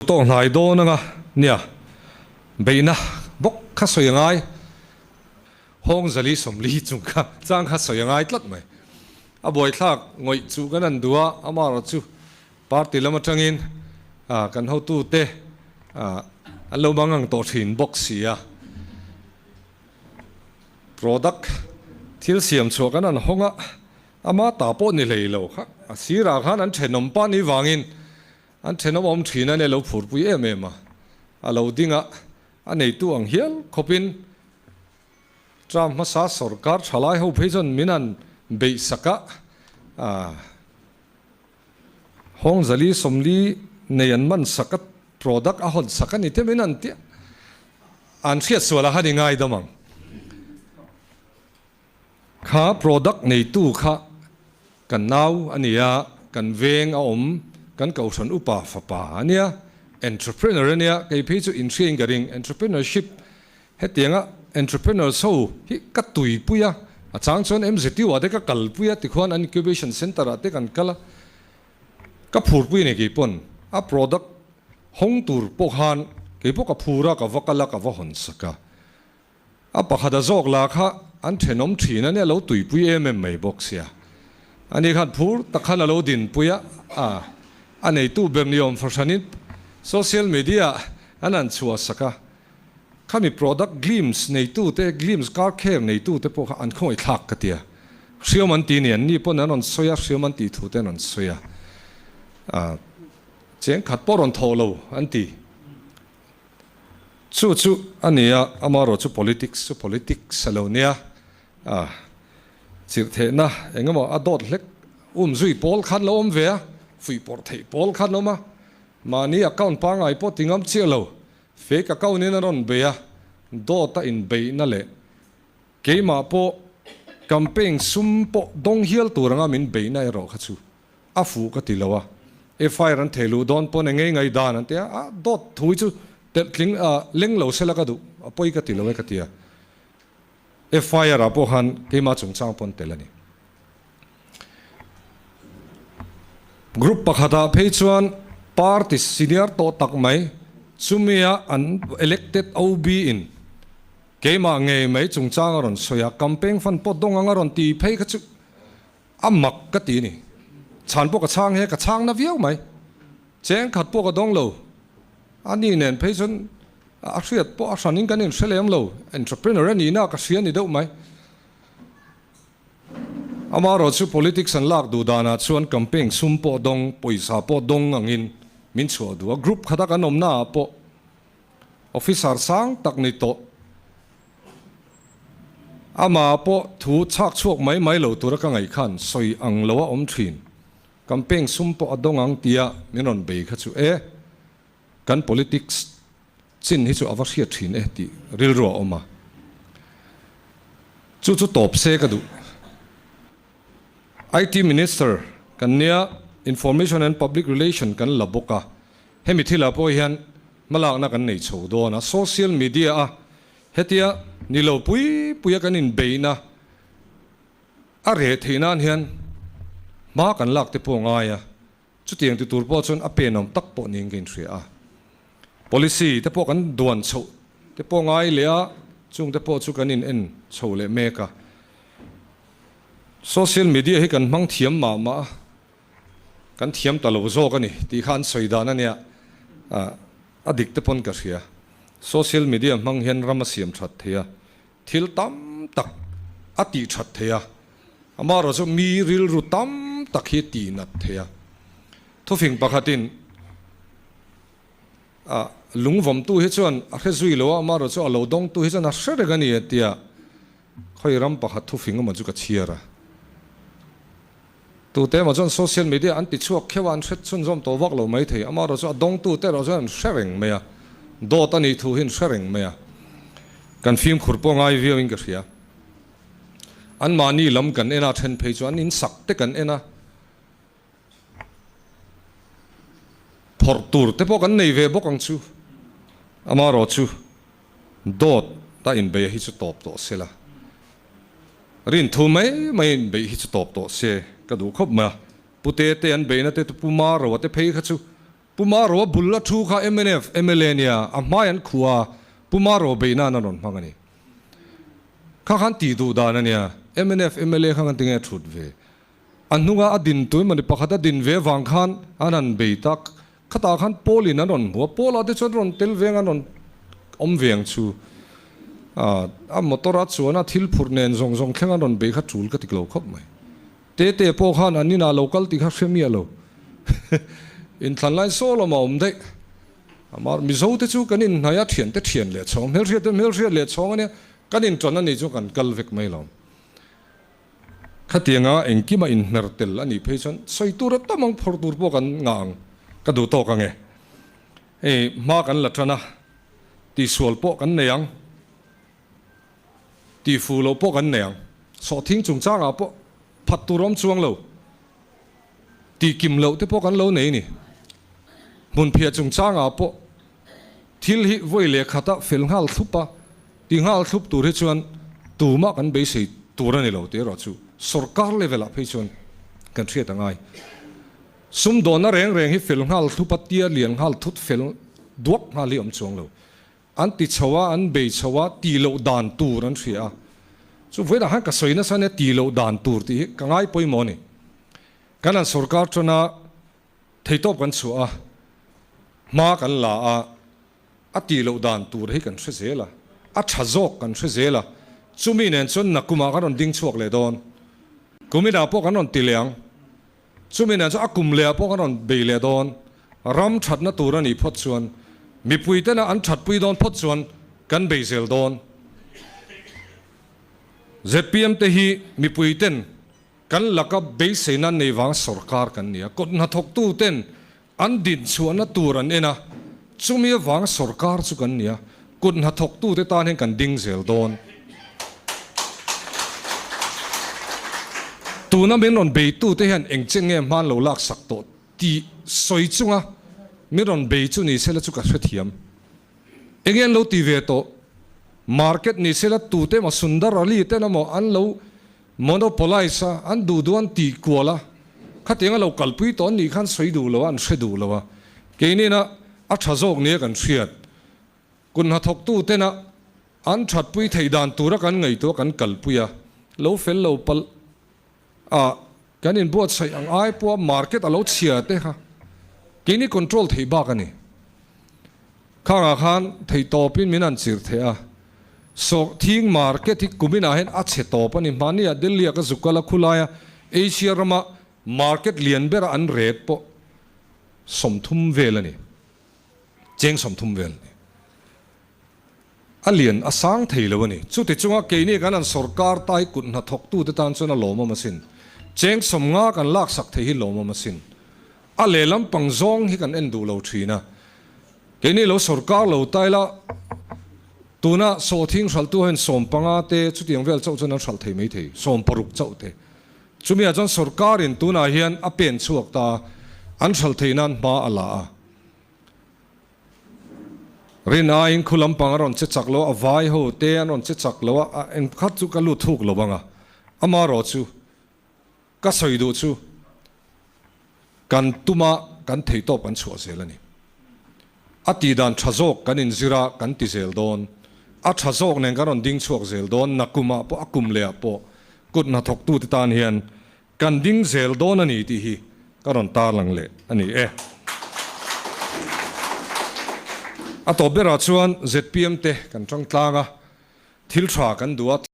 Tawk hnai dawn anga nia beihna bawk kha sawi a ngai. Hawng zali 40 chung kha chang kha sawi a ngai tlat mai. A buaithlak ngawih chu kan han duh a, amaherawh chu party lam atangin kan hotute an lo mang ang tawh thin bawk si a. Product thil siam chhuah kan han hawng a, ama ta pawh ni hlei lo kha a sirah khan an thenawm pa ni vangin An thenawm awm thin a, ne lo phurpui em em a, a lo ding a, a neitu ang hial khawpin Trump hmasa sorkar thalai ho phei chuan min han beih sak a, hawng zali 40 nei an man sak a, product a hawn sak a ni te min han ti a, an hriat sual a han i ngaidam ang. Kha product neitu kha kan nau a nia, kan veng a awm, kan kohhran upa fapa a nia, entrepreneur a nia, kei phei chu inhriain ka ring, entrepreneurship hetianga entrepreneurs ho hi ka tuipui a, a chang chuan MZU ah te ka kalpui a, tikhuan an incubation centre ah te kan kal a, ka phurpui a ni keipawn, a product hawng tur pawh khan keipawh ka phur a, ka va kal a, ka va hawn sak a. A pakhat a zawk la kha an thenawm thin a nia lo tuipui em em mai bawk sia. Ani khan phur tak khan a lo dinpui a, a a neitu ber ni awm fahranin social media an han chhuah sak a. Khami product Glims neitu te, Glims car care neitu te pawh kha an khawngaih thlak ka tia. Hriam an ti ni, an ni pawn an rawn sawi a, hriam an tih thu te an rawn sawi a. A cheng khat pawh rawn thawh lo an ti. Chu chu a ni a, amaherawh chu politics chu politics a lo nia. A chirh theihna eng emaw a dawt hlek um zui pawl khan lo awm ve a, fuih pawrh theih pawl khan awm a, mahni account pangngai pawh ti ngam chiah lo, fake account in a rawn bei a, dawt a inbeihna leh keimah pawh campaign sum pawh dawng hial tur anga min beihna erawh kha chu A fuh ka ti lo a, FIR an thei luh dawn pawn engei ngai dan an ti a, a dawt thu hi chu telh tling leng lo sela ka duh, a pawi ka ti lo e ka ti a. FIR ah pawh khan keimah chungchang pawn tel a ni. Group pakhatah phei chuan party senior tawh tak mai chumia an elected OB in keimah ngei mai chungchang a rawn sawi a, campaign fund pawh dawng ang a rawn ti phei kha chu A mak ka ti ni. Chhan pawh ka chhang he, ka chhang na viau mai. Cheng khat pawh ka dawng lo. A ni nen phei chuan a hriat pawh a hranin kan inhre lem lo. Entrepreneur a nihna ka hria ni deuh mai. Amaherawh chu politics an lak duh danah chuan campaign sum pawh dawng, pawisa pawh dawng angin min chhuah duh a. Group khata kan awmnaah pawh Officer sang tak ni tawh. Amah pawh thu chhak chhuak mai mai lo tura ka ngaih khan sawi ang lo a awm thin. Campaign sum pawh a dawng ang tia min rawn bei kha chu e, kan politics chin hi chu a va hriat thin e tih rilru a awm a. Chu chu tawp se ka duh. IT Minister kan nia, Information and Public Relation kan la bawk a. Hemi thilah pawh hian hmalakna kan nei chho dawn a, social media a hetia ni lo pui puia kan inbeihna a reh theih nan hian hma kan lak te pawh a ngai a, chutiang ti tur pawh chuan a penawm tak pawh niin ka inhria a. Policy te pawh kan duan chhoh te pawh a ngai leh a, chung te pawh chu kan in en chho leh mek a. Social media hi kan hmang thiam mah mah a. Kan thiam ta lo zawk a ni tih kha an sawi dan a nia, a dik te pawn ka hria. Social media hmang hian ram a siam that thei a, thil tam tak a tih that thei a, amaherawh chu mi rilru tam tak hi tih nat thei a. Thufing pakhatin lungvawmtu hi chuan a hre zui lo a, amaherawh chu a lo dawngtu hi chuan a hre reng a ni a tia khawi ram pakhat thufing emaw chu ka chhiar a. Tute emaw chuan social media an ti chhuak kheuh a, an hre chhunzawm tawh vak lo mai thei. Amaherawh chu a dawngtute erawh chuan an hre reng mai a, dawt a nih thu hi an hre reng mai a. Kan fimkhur pawh ngai viau in ka hria. Anmahni lam kan en a, then phei chu an insak te kan en a, phawrh tur te pawh kan nei ve bawk ang chu. Amaherawh chu dawt a inbeih hi chu tawp tawh se la. Rin thu mai mai in beih hi chu tawp tawh se ka duh khawp mai a, Pu Tete an beihna te Pu Maroa te phei kha chu Pu Maro a bul a thu kha mnf mla nia, a hmai an khuh a, Pu Maro beih nan a rawn hmang a ni. Kha khan tih duh dan a nia, mnf mla kha kan ti nge thut ve. A hnunga a din tu emawni pakhat a din ve vang khan an han bei tak. Khatah khan Paul in an rawn hmu a, Paul ah te chuan rawn tel veng an rawn awm ve ang chu. A motor a chuan a thil phurh nen zawng zawng thleng an rawn bei kha tul ka ti lo khawp mai. Tete pawh khan an inah lo kal tih kha hre miah lo. Inthlan lai saw lamah awm daih. Amah Mizo te chu kan inhnaih a, thian te thian leh chhawng, hmelhriat te hmelhriat leh chhawng a nia, kan intan a nih chu kan kal vek mai lo. Khatianga engkima inhmer tel a nih phei chuan sawi tur a tam ang, phawrh tur pawh kan ngah ang, ka duh tawk ang e. Hei hma kan la tan a, tihsual pawh kan nei ang, tihfuh loh pawh kan nei ang, sawhthing chungchangah pawh phat tur awm chuang lo, tihkim loh te pawh kan lo nei a ni. Hmunphiah chungchangah pawh thil hi vawi leh khata fel nghal thlup a, ti nghal thlup tur hi chuan tumah kan beisei tur a ni lo tih erawh chu sorkar level ah phei chuan kan hriat a ngai. Sumdawnna reng reng hi fel nghal thlup a, tia lian nghal thut fel duak nghal hi a awm chuang lo. An ti chho a, an bei chho a, tih loh dan tur an hria a. Chu vawiinah khan ka sawi nasa ania tih loh dan tur tih hi ka ngai pawimawh a ni. Kan han sorkar tana Theitawp kan chhuah a, hma kan la a, a tih loh dan tur hi kan hre zel a, a tha zawk kan hre zel a, chumi nen chuan nakumah kan rawn ding chhuak leh dawn. Kuminah pawh kan rawn ti leh ang, chumi nen chuan a kum lehah pawh kan rawn bei leh dawn. Ram thatna tur a nih phawt chuan, mipui tena an thatpui dawn phawt chuan kan bei zel dawn. Zpm te hi mipui ten Kan laka beiseina nei vang sorkar kan ni a, kut hnathawktu ten an dinchhuahna tur an en a, chumi avang sorkar chu kan ni a, kut hnathawktu te tan hian kan ding zel dawn. Tuna min rawn beitu te hian eng chen nge hman lo laksak tawh tih sawi chunga min rawn bei chu ni sela chu ka hrethiam. Enge an lo ti ve tawh? Market ni sela tute emaw Sundar Ali ten emaw an lo Monopolize a, an duh duh an tih kual a, khatiang a lo kalpui tawh an nih khan sawi duh lo a, an hre duh lo a. Keinina a tha zawk nia kan hriat. Kut hnathawktu tena an thatpui theih dan tura kan ngaihtuah kan kalpui a, lo fel lo palh a, kan inbuatsaih ang ai pawha market a lo chhia te kha keini control theih bak a ni. Khangah khan theihtawpin min han chirh theh a, Sawhthing market hi kuminah hian a chhe tawp a ni. Hmaniah Delhi-ah ka zuk kal a, khulaia Asia rama market lian bera an rate pawh 30 vel a ni, cheng 30 vel a ni. A lian a sang thei lo a ni. Chuti chunga keini kan han sorkar ta hi kut hnathawktute tan chuan a lawmawm asin. Cheng 50 kan laksak thei hi lawmawm asin. A lehlam pang zawng hi kan en duh lo thin a. Keini lo sorkar lo ta ila tuna sawhthing hralhtu hian 15 te chutiang vel chauh chuan an hralh thei mai thei, 60 chauh te. Chumiah chuan sorkarin tunah hian a pen chhuak ta a, an hralh theih nan hma a la a. Rin aiin khu lampang a rawn che chak lo a, vai ho te an rawn che chak lo a, engkhat chu ka lut thuk lo ang a, amaherawh chu Ka sawi duh chu kan tuma kan theihtawp kan chhuah zel a ni. A tih dan tha zawk kan inzir a, kan ti zel dawn. A tha zawk nen kan rawn ding chhuak zel dawn, nakumah pawh a kum lehah pawh kut hnathawktute tan hian kan ding zel dawn a ni tih hi ka rawn tarlang leh a ni e. A tawp berah chuan zpm te kan tang tlang a, thil tha kan duh a.